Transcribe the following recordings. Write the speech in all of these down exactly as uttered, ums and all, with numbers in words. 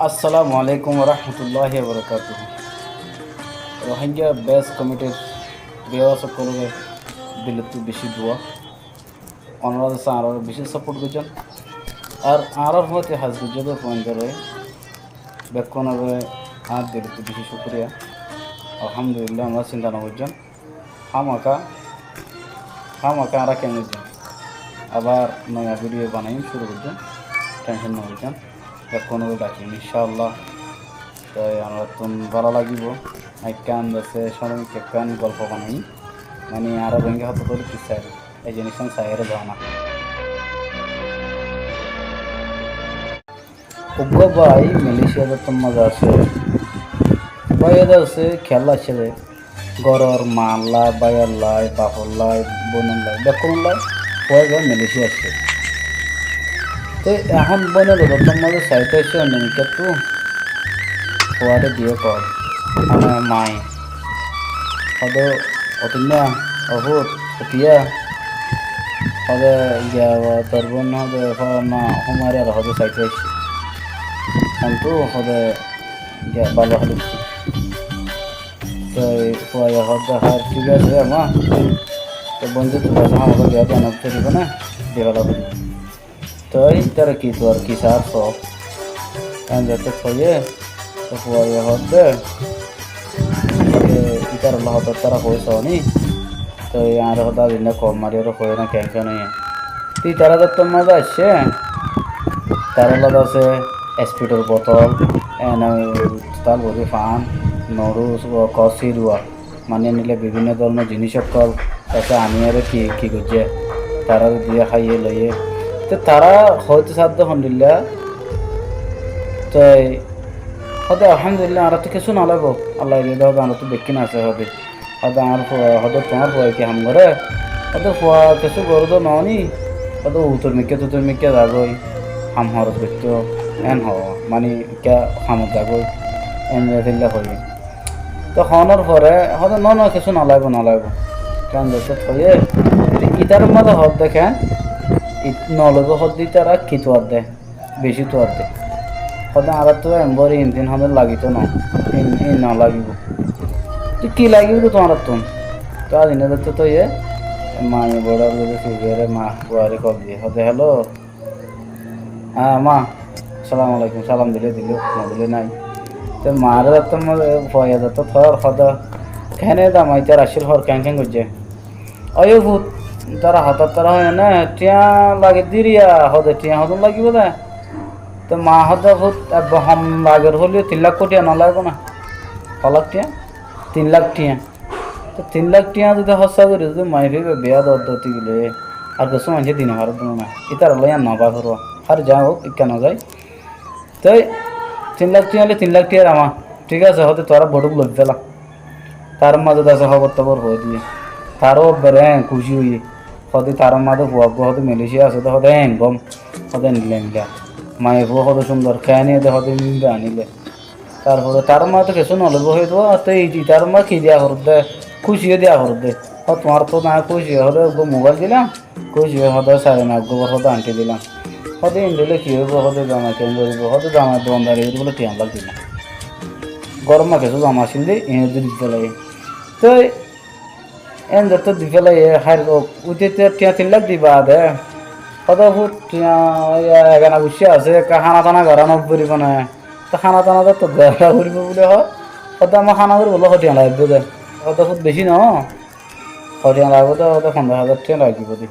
Assalamu alaikum warahmatulláhi wabarakátuhu. Rohingya Best Comedy r viewers ókkolore dilottú bicí dua. Onora de añáre bicí support goijjón. Ar añárar fúañti hás goijjé de fuaindóre bekkúnore añár dilottú bicí cúkuriya. Alhamdulillah, añára sinta no goijjón. Hámaka, hámaka añára kengóijjum. Abar noya video banaiyum, cúru goijjum. Tension no goijjum. Bekkúnore dakim, incállah. Toi añárattún bála lagibo. Ekkán dase cómik ekkán golfo banaiyí. Mani añára Rohingya hotót óile kissá, ei jiníssan saiyóre zana. Uggwá bái Malaysia dóttor mazé asé. Bái ede asé, kiyólla aiccé de. Góror maallai, báiyollai, bafollai, bóinollai, bekkúnollai fua ibá Malaysia aiccé. Te ehón bóinor dóttor mazé saité aiccé, Amerikattú fuaré diyé kol. Mane maye. Hoóde, "Otuinna, ofut, otiya." Hoóde, "Giya, tor bóin," hoóde, "fána, húmari ar," hoóde, "saité aiccé." Entu hoóde, "Giya, bála hoóde." Toi fuaye hoóde, "Hár, thík asé, ma. Toi bóin de tui asé, hámaka biya de, enok toribó na, dibálla foribó." Toi ítara ki tuar ki sar só. Enzettó hoiyé, toi fuaye hoódde, e, ítarar lói hoódde tara hoói sóni. Toi añáre hoódde azinna kol mari aró hoiyé na keén keén hoiyé. Toi ítara dóttor mazé aiccé, tará lói asé Sprite or botol, ene tal bodi fan, noodles, o kosirua. Mani enilla bibinno dóronor jinis ókkol, tará aníyore ki, ki goijjé, tarare diyé háiye loiyé. Te tará hoóito sádde hondilla, toi hoóde, "Alhamdulillah, añárattú kessú no laibo, Allah ye diyé de," hoóde, "añárattú bekkín asé," hoóde. Hoóde, "Añár fua," hoóde, "tuáñr fuaye ki ham goré?" Hoóde, "Fua kessú goré de noóni," hoóde, "utor mikká tutor mikká zagói, ham horos goittó," en hoó, mani, "Ekká hamot zagói," en, endilla hoiyé. Te honor fore hoóde, "No, no, kessú no laibo, no laibo." Keén de, te hoiyé, "Itará mazé hoódde keén, it-, no laibo hoódde, itará ki tuadde, bicí tuadde." Hoóde, "Añárattú embor in tin hoóde lagitó no, in, in no lagibo." "Te ki lagibo de tuáñrattún?" Te azinna de te hoiyé, maye borar gori sibere ma fuare kol diyé, hoóde, "Hello." "Ah, ma, assalamu alaikum," salam dile dilo, no dile nai. Te mare zatto ma, fuaye zatto tor hoda, "Kene da ma itar asir hor ken ken gojje?" "Oyo fut, tara hotá tara hoye na, tiya lage diriya," hode, "Tiya hodun lagibo de?" Te ma hode, "Fut, ebbe hom lager hole tin lak tiya no lagibo na?" "Ho lak tiya?" "Tin lak tiya." Te tin lak tiya zodi hossa gori zodi maiya fua biya dor dor tigile, ar kessú maince di no fare duna na. Itar loi ar no baforo. Har ja hok, ikka no zai. Te tin lak tiya ole tin lak tiyar ama. Thik ase, hode tuára boduk loi fela. Tar maze ase hobor tobor hoi diye. Taro bere kuci oye. Hode tar maze fua gua hode Malaysia ase de hode engom. Hode nila nila. Maiya fua hode sundor. Kene de hode mimba anile. Tarfore tar ma to kessú no loibo hoibo, te itar ma ki diya foredde, kúci diya foredde. Ho tuáñr to na kúci hode uggo mobile dilam, kúci hode sare na uggo bor hode anti dilam. Hode in dile ki hoibo, hode zamai ken goribo, hode zamai dondari gori bole tiyan lak dilam. Gorom ma kessú zama asil de, in dile dite lage. Te En zetto di félaiye, háir ók, uite te tiya tin lak di baade, hodo fut tiya, iya, egana guccí asé, ekka hána tána gorá no foribo né, te hána tána zetto gorá foribo buli hoó, hodo ama hána goribolla hó tiya lagibo de, hodo fut beci no, hó tiya lagibo de, hodo fondoro házar tiya lagibo de.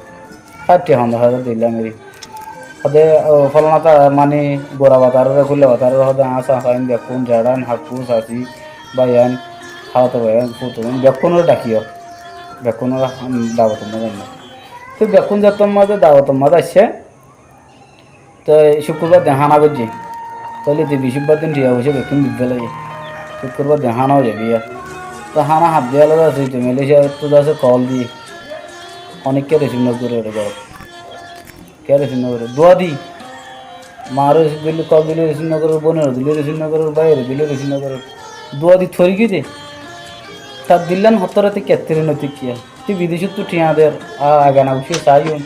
Háir tiya fondoro házar dilam eri. Hode, o, folana ta, mani, gura batarore, kulla batarore, hode, añár sasa in bekkún, jeçan, hakku, sasi, baiyain, halato baiyain, futuin, bekkúnore dakiyo. Bekkúnore, um, dawotor maze ainno. Te bekkún zettor maze dawotor maze aicce, te cukkurbar din hána goijje. Toile te bicibbar din tiya foisa bekkún di félaiye. Cukkurbar din hána ói zaibo ya. Te hána haf diya lage ase, te Malaysia ttu ase kol diye. Onekke receive no gore, ore gorot. Kiyá receive no gorer? Dua di. Mare receive goille, kol dile receive no gorer, bonore dile receive no gorer, báiyore dile receive no gorer. Dua di fori giyé de. Tar dillan hottor te kettiri no tikkiya. Te bidecottu tiya der, a, agana gucci saiyum.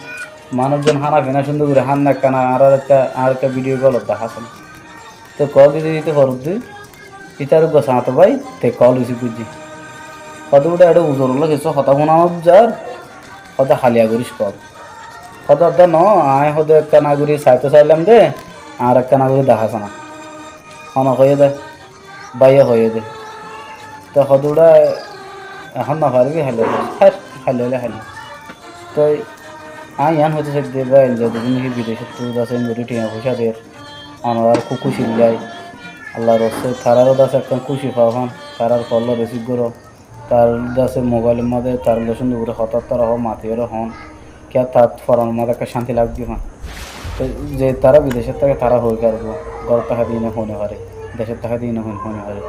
Manujjon hána fina cundor gori hán na ekkana, añárar ekka, añárar ekka video call ot dahá asé. Te kól dite dite foredde, ítar uggwá sañto bái te kól risib goijjé. Hoóde, "Uçá, eçé uzorulla kessú hotá fúna zar, hoóde háliya goríc kól." Hoóde, "Adda noó, aññí hoóde ekkán aguri saito sailam de, añár ekkán aguri dahás na." Hone hoiyé dé, báiye hoiyé dé. Te hoóde, "Uçá, ehón no faribi, háliya goríc." Hár, háliya óile háliya. Te aññí yián hoitó saidde bái, ze dudún niki bidecót asé, engori thiañ foicá der, onorár kúk kúci illái. Allar waste tarár dase ekkán kúci fafán, tarár kollá risib goró, tarár dase mobailor mazé tarár loi cúndor gorí hotábatta hoó, matiyóre hoón, kiyá tar foranor mazé ekkán cánti lagedé fán. Te ze tará bidecót táke tará hoi faribó, górot táke de íne hoi no fare, decót táke de íne hoi, hoi no fare.